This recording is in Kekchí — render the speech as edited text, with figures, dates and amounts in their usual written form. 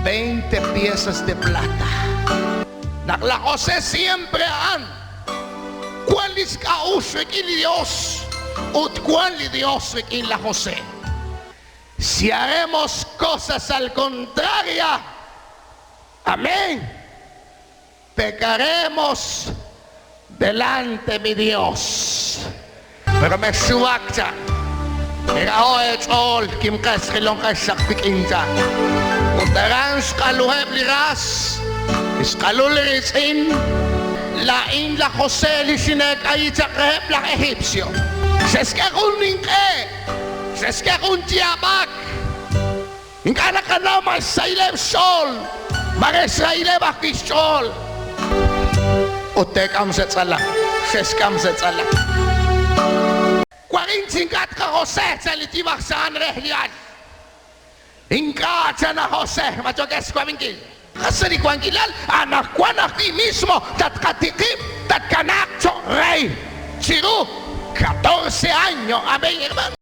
20 piezas de plata. Naq laj José siempre a'an wan lix k'a'uxl rik'in li Dios ut wan li Dios rik'in laj José. Si haremos cosas al contraria, amén, pecaremos delante mi Dios. Pero mexxuwak cha. Miraho' eech'ool, kimqex jilonqex chaq wik'in cha. Ut aran xq'aluheb' li ras, xq'alu li riitz'in, Laa'in laj José li xineek'ayi chaq reheb' laj Egipcio. Xe'xk'e jun ninq'e, xe'xk'e jun yaab'ak. Ink'a' naqanaw ma xsahileb' xch'ool, mare xrahileb' ajwi' xch'ool. Ut teek'am sa' tz'alam, xe'xk'am sa' tz'alam. Warin chi ink'a' tqa José sa' li yib' aj xa'an re li al. Ink'a' chan laj José, ma yookex xwab'inkil? Sa' li wankilal anaqwan ajwi' mismo tatqatiqib' tatkanaaq cho'q rey chiru katorce año. Amén, hermano.